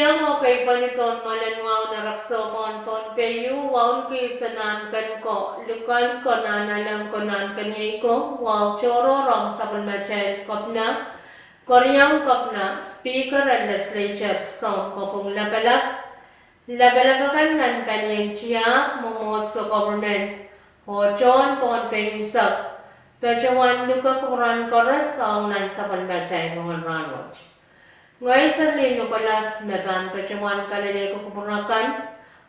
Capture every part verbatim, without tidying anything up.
Iang oh keipweni pohn mwoalen wahu nan rek soukohn Pohnpei, wahu kis nan ken ko, likan ko, nan alem ko, nan keniei ko, wahu tohrohr ong sapwellimatail kepina, keriaun kepina, speaker en legislature, sounkopwung lapalap, lapalap akan nan palien tiahk, mwomwohdiso, government, oh tohn Pohnpei unsek, patohwan luke kupwuren koaros ong nan sapwellimatail rongen rahnwet. Ngehi Seli Nicholas me pahn patohwan kalelehki kupwur akan,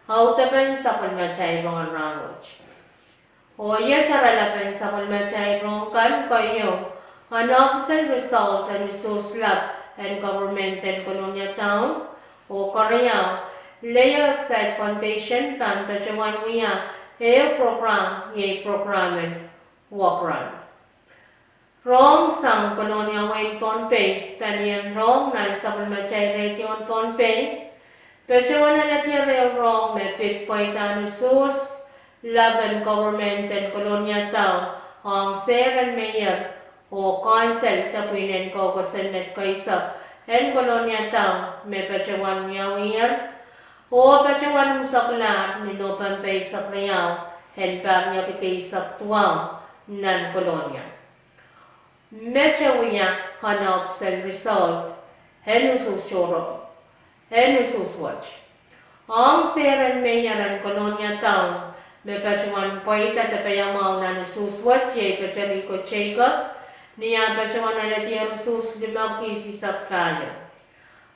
audepen sapwellimatail rongen rahnwet. Oh iet oaralapen sapwellimatail rohng kan, keieu, unofficial result en usuhs lap en government en Kolonia Town, oh keriau, Leio Exide Foundation pahn patohwan wia ehu program, iei program en Wokron. Rohng sang Kolonia wehin Pohnpei, palien rohng nan sapwellimatail radio en Pohnpei, patohwan alehdier ehu rohng me pid pweidahn usuhs lap en government en Kolonia Town, ong sehr en mayor oh council de pwihn en koukosonned keisek en Kolonia Town me patohwan wiawiher, oh patohwan unseklahr ni Nopempe eisek riau en pahr riekid eisek duwau nan Kolonia. Met e wia unofficial result en usuhs tohrohr, en usuhs wet. Ong sehr en mayor en Kolonia Town me patohwan pweida de paiamwahu nan usuhs wet, iei Peteriko Jacob, ni ah patohwan alehdier usuhs limepwuki isihsek pahieu.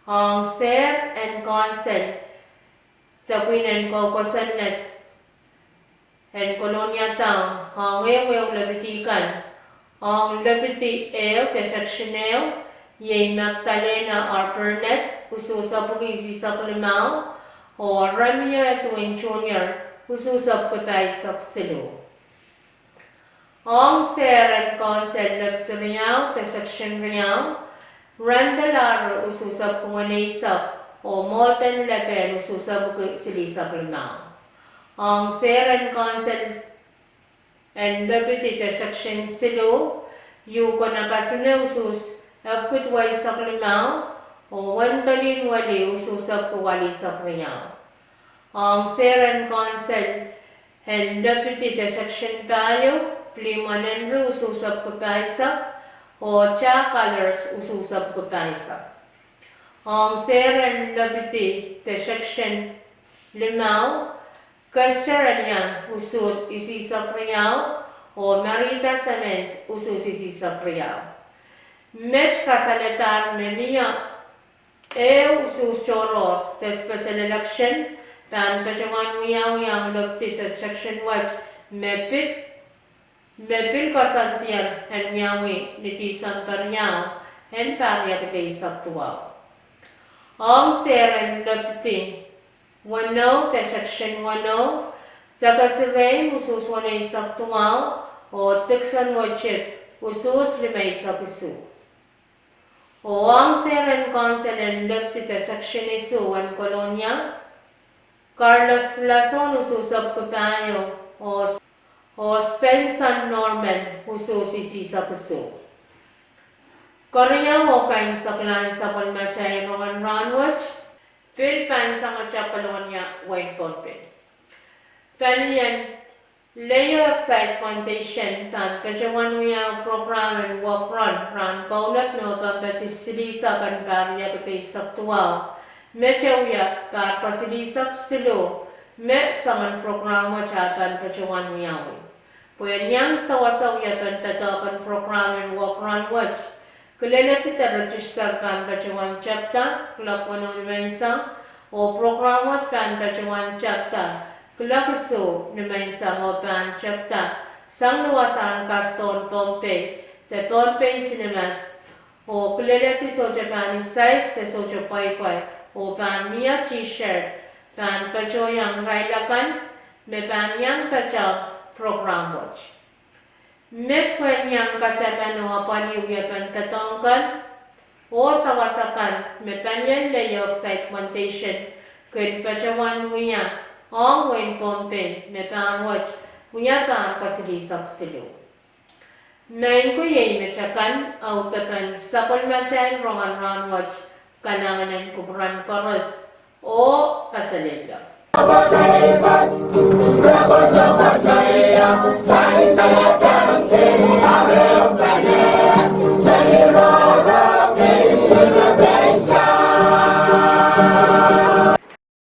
Ong sehr en council de pwihn en koukosonned en Kolonia Town, ong ehuehu lepidi kan, ong lepidi ehu de section ehu, iei Magdalena R. Burnett, usuhs epwuki isihsek limau, oh Remio Edwin Junior, usuhs epwuki pahisek siluh. Ong sehr en council lepidi riau de section riau, Randall Aro, usuhs epwuki weneisek, oh Morton Lepen, usuhs epwuki silihsek limau. Ong sehr en council en lepidi de section siluh, Yuko Nakasone, usuhs epwuki duweisek limau, oh Wendolin Weli, usuhs epwuki walihsek riau. Ong sehr en council en lepidi de section pahieu, Philemon Henry, usuhs epwuki pahisek, oh Jack Allers, usuhs epwuki pahisek. Ong sehr en lepidi de section limau, Kester Elian, usuhs isihsek riau, oh Marita Semens, usuhs isihsek riau. Met kasalehdahr me mie ehu usuhs tohrohr de special election pahn patohwan wiawi ong lepidi de section wet me pid, me pil koasoandier en wiawi ni Tisempe riau en pahr riekid eisek duwau. Ong sehr en lepidi weneu de section weneu, Takasi Rein, usuhs weneisek duwau, oh Dickson Wechip, usuhs limeisek isuh. Oh ong sehr en council en lepidi de section isuh en Kolonia, Carlos Blason, usuhs epwuki pahieu, oh, oh Spencer Norman, usuhs isihsek isuh. Keriau oh keimwseklahn sapwellimatail rongen rahnwet, pil pahn sangete Kolonia wehin Pohnpei. Palien Leio Exide Foundation pahn patohwan wia program en Wokron rahn kaunop Nopempe silihsek en pahr riekid eisek duwau, met e wia pahr kasilihsek siluh, me soangen program wet ah pahn patohwan wiawi. Pwe en iang sewese wiepen doadoahk en program en Wokron wet, kileledi de register pahn patohwan tepda kuloak weneu nimenseng, oh program wet pahn patohwan tepda kuloak isuh nimenseng oh pahn tepda sang ni wasahn kasdohn Pohnpei de Pohnpei Cinemas, oh kileledi sohte pahn isais de sohte pweipwei, oh pahn mie T-shirt pahn patohiong irail akan me pahn iang patehng program wet. Met pwe en iang kataman oh apwalih wiepen doadoahk kan oh sawas akan me palien Leio Exide Foundation kin patohwan wia ong wehin Pohnpei me pahr wet wia pahr kasilihsek siluh. Maing ko, iei met akan audepen sapwellimatail rongen rahnwet. Kalahngan en kupwuren koaros Oh kaselehlie.